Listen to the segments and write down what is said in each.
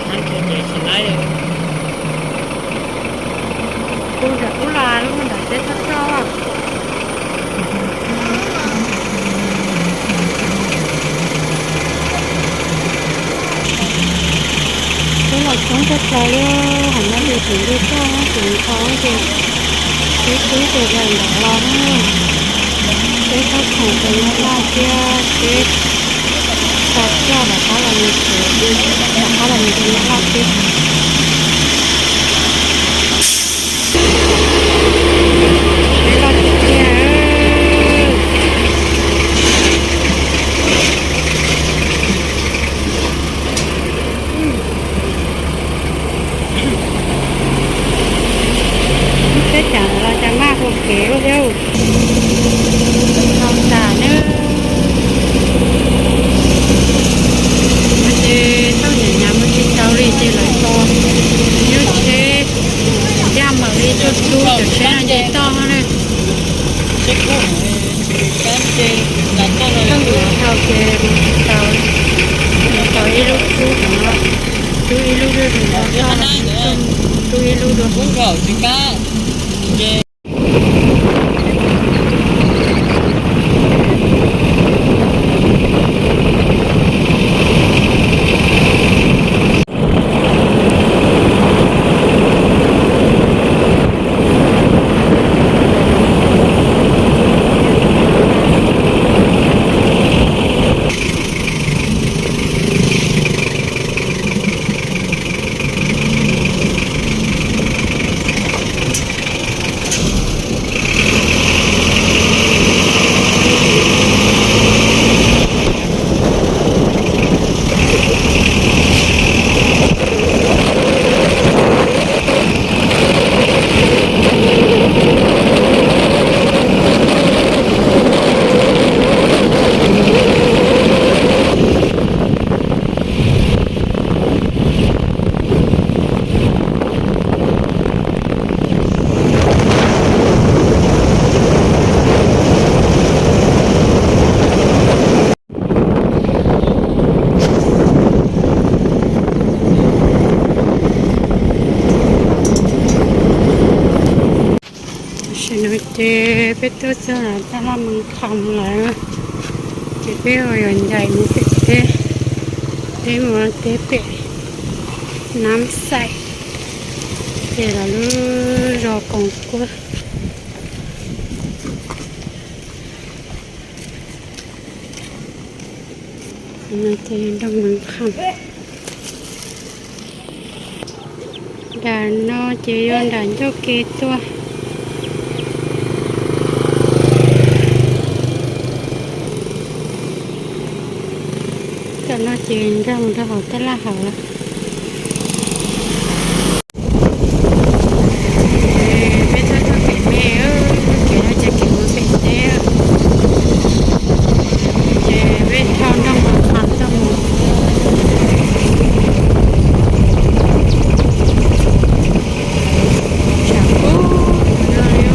Ces tsis laib. Ub, nram ub los lub nram teb toj toj. Teb los coob tshaj plaws li, hom no ces tseem nce toj, tseem ntau ces teb twb ces daws nram los na. Teb toj khoom ces nyab laj thiab teb xa coj rov qab los mus tsev, rov qab los mus rau nyab laj thiab. Teb loj tiag tiag. Teb cas los cas maj ua kev ua thiab. Tau tas na. No ces txhob nyam nyam mus tsis tau li ces lawv tso ib lub tsheb, yaj mam li tuaj rub cov tsheb no nce toj no na. Txhob nyam dhau ces mus tsis tau, mus tau ib lub rub no, rub ib lub rub rau toj, rub ib lub dua. Tam sim no ces peb tuaj txog tab laj Moos Kham lawm, ces peb yuav ncaim mus pem teb, peb mus teb pem Nab Xais, ces los lub zos Koom Kuab. No ces nroog Moos Kham. Nram no ces yog nram ncauj ke tuaj. Tam no ces nkag mus rau hauv tab laj hauv lawm. Peb txoj kev me, txoj kev no ces kev mus pem teb, ces peb dhau nroog Moos Kham tuaj mus. Tshav kub no li.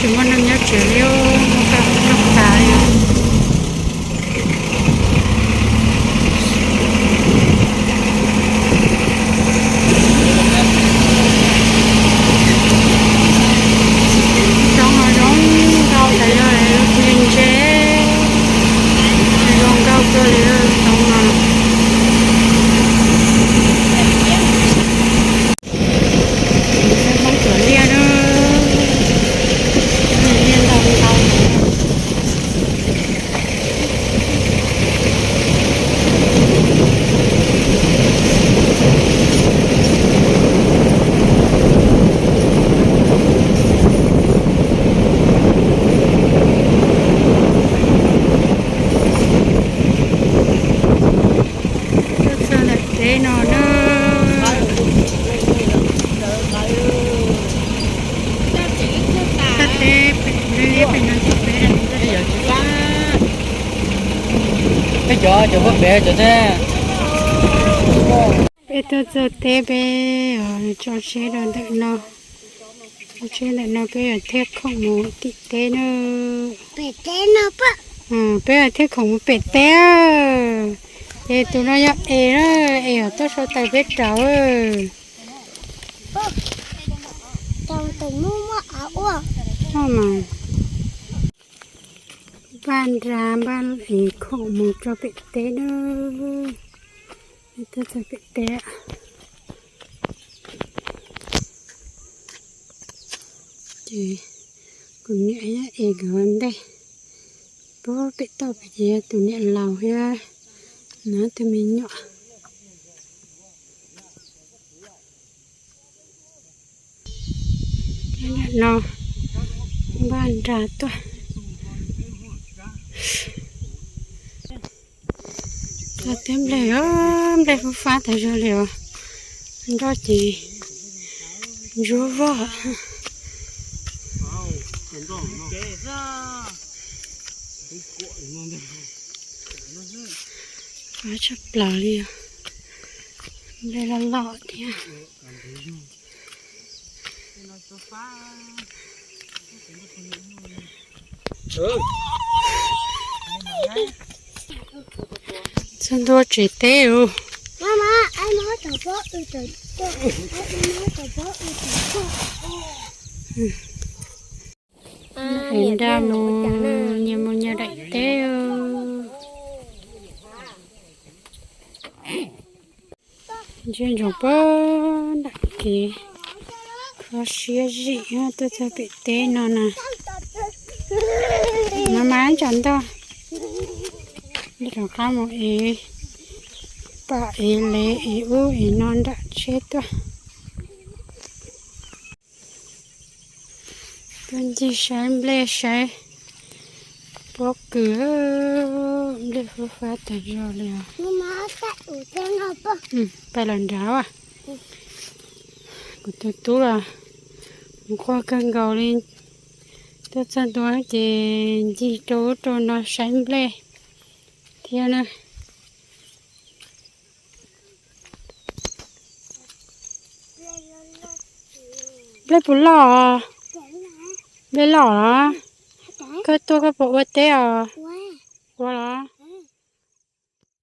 Muaj neeg nyob tsev li, muaj kaj muaj tas li. Roob no zoo nkauj tas zog li, lub tsev ntse, zoo nkauj kawg li roob no. Peb tuaj poob cov liaj na, liaj ntau ntau. Tuaj txog ntawm teb no na. Txog teb pem, pem no ces peb, peb cov, cov pem cov teb. Peb tuaj txog teb peb tso tsheb rau ntawm no. Tso tsheb ntawm no peb yuav thiaj khoom mus tim teb na. Peb yuav thiaj khoom mus pem teb. Ces tus no yog Es na, Es tuaj sau tais peb rauv. Npaj nra npaj es khoom mus rau pem teb na. Tuaj txog pem teb ces kuv niam thiab Es nkawd ua ntej. Puag pem toj pem ces yog tus niam laus thiab nws tus me nyuam. No npaj nra tuaj. Txog teb nplej, nplej fub fab tas zog li os. Nroj ces ntsuab vog. Fab tshaj plaws li os. Nplej loj loj thiab. Txog ntua tsev teb os. Es nra mus, nyias mus nyias daim teb. Ntsia ntsoov puag nram kev, kho siab zim tuaj txog pem teb no na. Mas mas ib tsam ntog, rov qab mus ev pam ev lev ev ub ev no nram tsheb tuaj. Tuaj ncig saib nplej saib pob kws, nplej fub fab tas zog li os. Pais los nrad as. Kuv tus tub los nquag kawg nkaus li. Tuaj txog ntua ces ncig rau ub rau no saib nplej thiab na. Nplej puas loj? Nplej loj los? Koj tuaj koj puas ua teb os? Ua los?